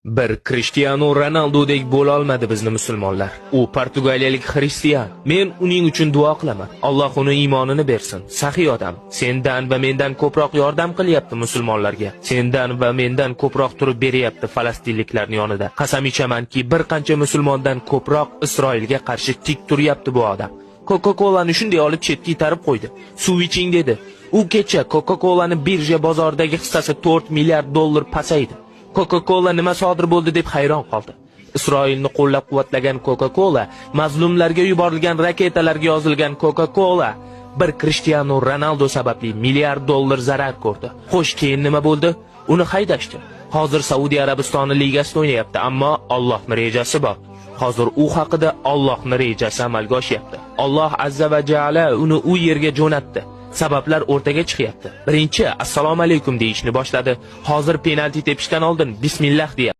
Bir Krishtianu Ronaldudek bo'la olmadi bizni musulmonlar. U portugaliyalik xristian. Men uning uchun duo qilaman. Alloh uni iymonini bersin. Saxiy odam. Sendan va mendan ko'proq yordam qilyapti musulmonlarga. Sendan va mendan ko'proq turib beryapti falastinliklarning yonida. Qasam ichamanki, bir qancha musulmondan ko'proq Isroilga qarshi tik turyapti bu odam. Coca-Cola'ni shunday olib chetga itarib qo'ydi. "Suv iching", dedi. U kecha Coca-Cola'ni birja bozoridagi hissasi 4 milliard dollar pasaydi. Coca-Cola nima sodir bo'ldi deb hayron qoldi. Isroilni qo'llab-quvvatlagan Coca-Cola, mazlumlarga yuborilgan raketalarga yozilgan Coca-Cola bir Cristiano Ronaldo sababli milliard dollar zarar ko'rdi. Xo'sh, keyin nima bo'ldi? Uni haydashdi. Hozir Saudiya Arabistoni ligasida o'ynayapti, ammo Allohning rejasi bor. Hozir u haqida Allohning rejasi amalga oshyapti. Alloh azza va jalla uni u yerga jo'natdi. Sabablar o'rtaga chiqyapti. Birinchi, "Assalomu alaykum" deyishni boshladi. Hozir penalti tepishdan oldin "Bismillah" deyapti.